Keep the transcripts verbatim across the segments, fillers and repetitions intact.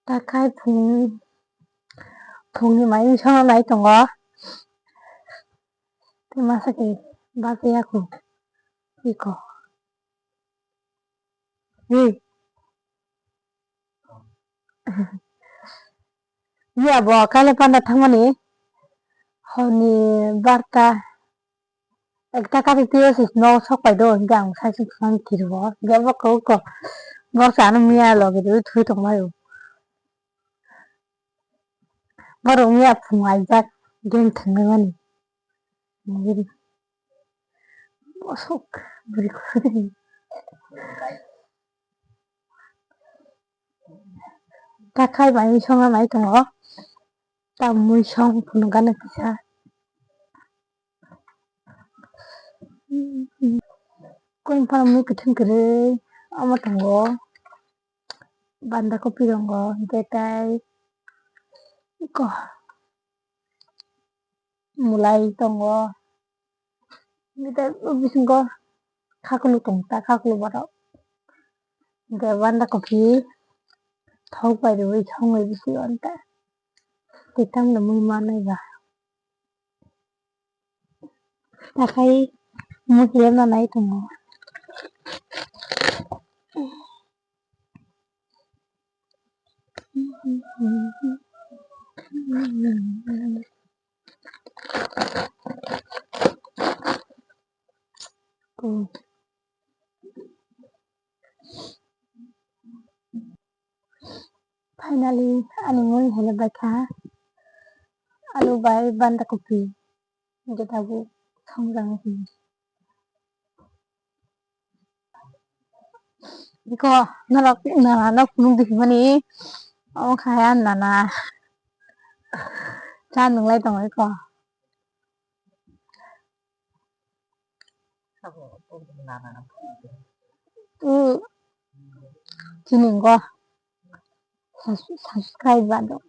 Takhai phung, phungni mai wngwi songna nai tongo. Tei masa khe bachaya kho. Iko. Hmm. Iya bo kaila panda thangmani. Honi barta. Ekta kari twiyo se nok sok pai do, hingke ang sai suk sang kiri bo. Hingke bo kok kok. Bok sa ano miya loge rwi thwi tong laio. Borok miya phung aijak game thangwi mani. Nagini. Bosok bwrwi kwrwi. Takhai bai songna nai tongo. Tamwi song phunukgana kisa. Koi phano mui kwthwng kwrwi omo tongo. Banda kopi tongo, hwnkhe tei iko mulai tongo. Hwnkhe tei o bisingo khakulu tong ta, khakulu borok. Hwnkhe banda kopi thok bai rwui songwi bisingo ta. Tei tamno mui manwi ba. Takhai mui khe ma nai tongo. Finally, ani mui hwnwi bai kha alu bai banda kopi, hwnkhe tabuk songjaknai hwnwi. Iko norok nana no phunuk di hwnmani, omo kha ya nana cha nunglai tongo iko. Chini go subscribe ba do.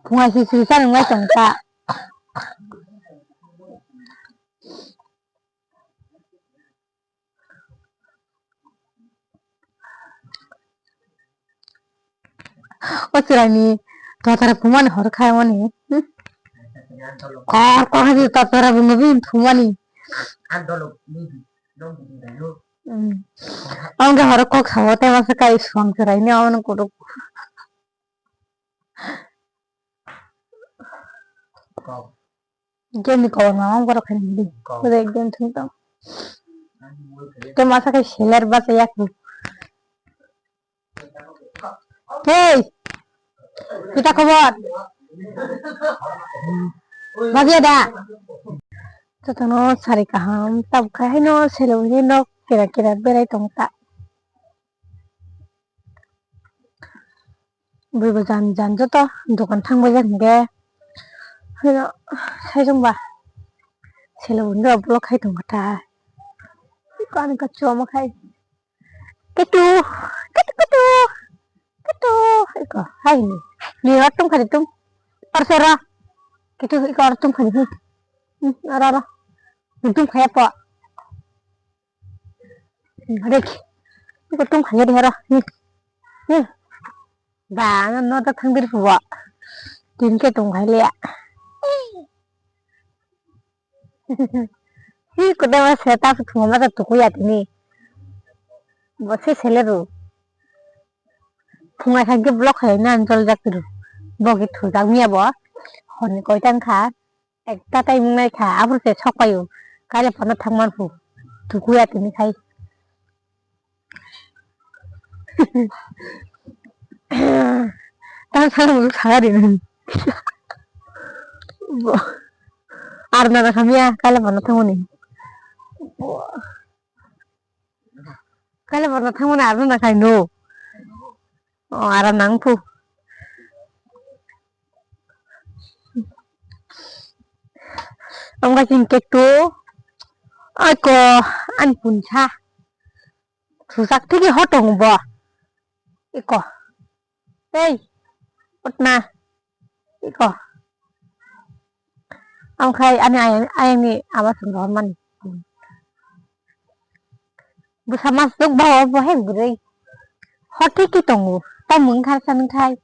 Phunga sisiri sa nunglai tong ta. O chwraini totara phumani hor khaimani. Kor kor hai totara bini bini phumani. Ang khe horo kok sao tei masa kai song chwraini omono kutuk. Game ni kobor ma borok khaina di. Kok. Kore game thung tong. Te masa kai seller ba ya ku. Hey. Kita kobor. Bagia da. Jotono sari kaham tab khai no selo ni nok kera kera berai tong ta. Bwrwi bo jan jan joto dokan thang bai jak hwnkhe. Haino sai chwng ba selo bo nw block khai tong kha ta. Iko ani kachu omo khai. Ketu, ketu, ketu, ketu. Iko hai ni. Ni oro tum khadi tum. Oro se oro. Ketu iko oro tum khadi. Hmm, oro oro. Tum khaya po. Rek. Iko tum khaya di oro. Hmm. Hmm. Ba, no, no, ta thang dir phuwa. Tin ke tung khai le. Hi, kuda ma se ta phu ma ta tuku ya tini. Bo se sele ru. Phunga thang ke block khai na anjol jak ru. Bo ke thu jak miya bo. Honi koi tang kha. Ekta tai mung nai kha, aphuru se sok paio. Kaile phano thang man phu. Thukuya tini khai. Tang sana mung saga di nang. Bo. Ar na khamya, kaile phano thang mani. Bo. Kaile borno thangmani aro na khaino. O aro nang phu. Ang kha chini kekto. Ai ko ani punsa. Susak thigi hotong bo. Iko. Tei, utna. Iko. Ang khai ani ayang, ayangni ama sung rohormani. Bwsa mas tuk ba obo hai bwrwi. Hotei ki tongo. Tamung kha sankhai.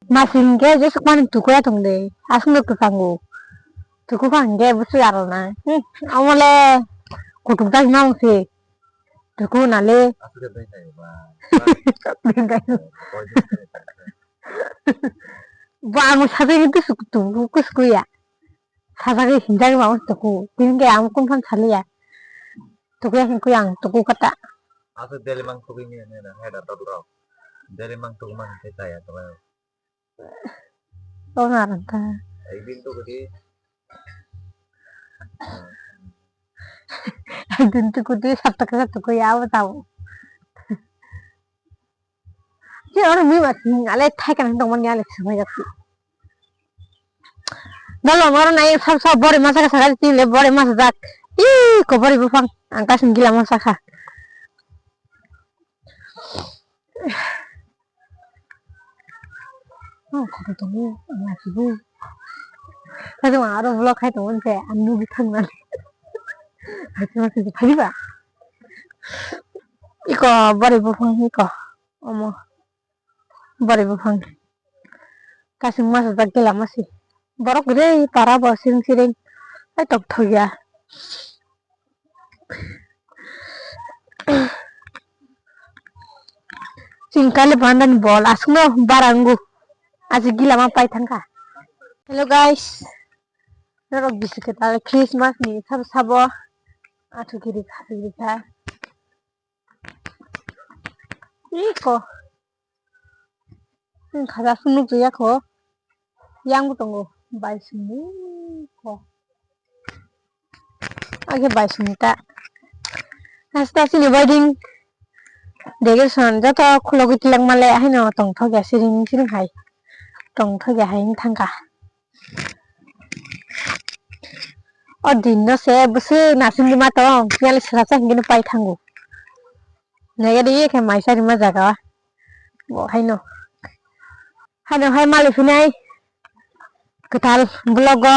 Mas hingke jesuk mani tukuya tongde. Asung no kwkango. Tuku kha hingke bwswk arona. Hmm, amole kutuk jak nang se. Tuku nale. Bo ang sajagwi kusuk tuku kusuk ya. Sajagwi hinjagwi mamo tuku. Tini ke ang kun phan saliya. Tuku ya hingkui ang tuku kata. Aswk daily mang tugwi manya nai na hai da todrok. Daily mang tugwi manya khe chaya tongmani. Tong arang ta. Ekdin tugudi. Ekdin tugudi sapta khe tuku ya abo tao. Je oro mui ma sing ale thai kan tongmani ale sumai jak. Dalo moro nai sab sab bori masa ka saka tin le bori masa jak. Ih ko bori bufang ang kasing gila masa kha. Oh, koto tongo ang lasibu. Tadi ma aro vlog khai tongo se ang nugi thang nani. Hati masa phai ba. Iko bori bufang iko. Omo. Bari buphang. Kasing masa jak gela masi. Borok gede para bo siring siring. Ai tok thok ya. Ching kali bandani bol asukno barangu. Aji gila ma pai thangkha. Hello guys. Norok bisi kwtal Christmas ni sabo sabo. Athu kiri kha kiri kha. Iko. Wngkha da phunuk ya kho. Yang bo tongo. Bai sini ko. Age bai sini ta. Hasta sini bai ding. Decoration joto khulogwi tilak male haino tongthok ya siring siring hai. Tongthok ya hai wng thangkha. O din no se bwswk nasing di ma tong, yali srasa hingke no pai thango. Nege di khe maisa rima jaga o. Bo haino. Haino hai mali phinai. Kwtal vlog o.